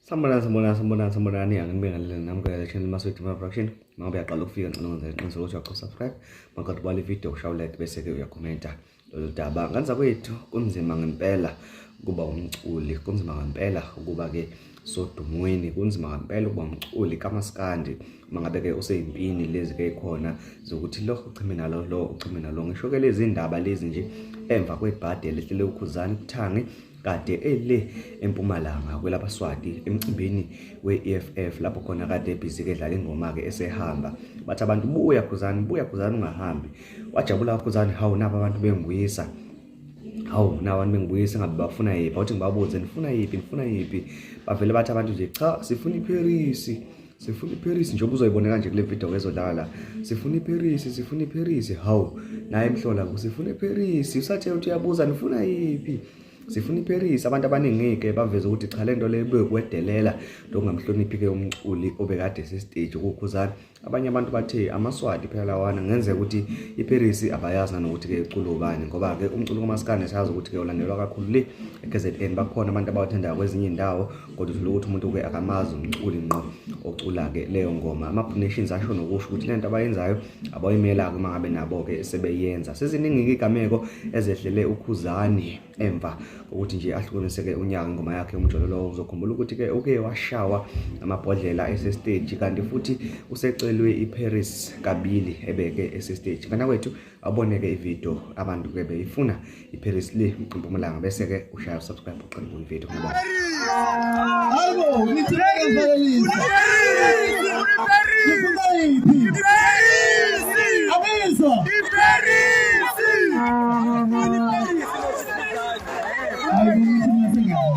Sanibonani, sanibonani, sanibonani, sanibonani. Anginibingelele namukela channel Maswidi Production. Mangabe uyaqala ukufika ngicela ungenze iqiniso ukuthi uyacofa subscribe. Maqeda ubala ivideo ushaya like bese ke uyakhomenta lolu daba. Nganza kwethu kunzima ngempela ukuba umculi, kunzima ngempela ukuba ke sodumweni, kunzima ngempela ukuba umculi kaMaskandi. Mangabe ke useyimpini lezi ke khona zokuthi lo uchime nalo lo uchime nalo. Ngisho ke lezi ndaba lezi nje emva kwebhadi elehlele uKhuzani kuthangi kade ele empumalanga kwelabaswati emcimbini we-EFF lapho khona kade ebhizi ke edlala ingoma ke esehamba bathi abantu buya Khuzani, buya Khuzani, ungahambi. Wajabula Khuzani, hawu naba abantu bengibuyisa, hawu naba abantu bengibuyisa, ngabe bafuna yiphi? Awuthi ngibabuze, nifuna yiphi, nifuna yiphi? Bavele bathi abantu nje cha, sifuna iParis, sifuna iParis. Njengoba uzoyibona kanje kule video ezodlala la, sifuna iParis, sifuna iParis. Hawu naye emhlola, sifuna iParis, usathe uthi uyabuza nifuna yiphi, sifuna iParis. Abantu abaningi-ke baveze ukuthi cha, lento le bekwedelela lokungamhloniphi-ke umculi obekade sesiteji kuKhuzani. Abanye abantu bathe amaSwati phela lawana, ngenzeka ukuthi iParis abayazi nanokuthi-ke iculo ubani, ngoba-ke umculo kaMaskandi siyazi ukuthi-ke ulandelwa kakhulu le e-KZN, bakhona abantu abawuthandayo kwezinye iy'ndawo, kodwa uthole ukuthi umuntu-ke akamazi umculi ngqo ocula-ke leyo ngoma. Ama-nations asho nokusho ukuthi lento abayenzayo abayimela-ke uma ngabe nabo-ke sebeyenza. Seziningi-ke igameko ezehlele uKhuzani emva kokuthi nje ahlukaniseke unyaka ingoma yakhe uMjolo lowo. Uzokhumbula ukuthi-ke uke washawa amabhodlela esesiteji, kanti futhi usecelwe iParis kabili ebeke esesiteji. Kana kwethu aboneke ividiyo, abantu-ke beyifuna iParis le Mpumalanga, bese-ke ushaya usubscribe uqale ividiyo ngoba Hayibo, nithi ngivalelisa. Nifuna yiphi? Abizwa. Hayibo, nithi ngisengane.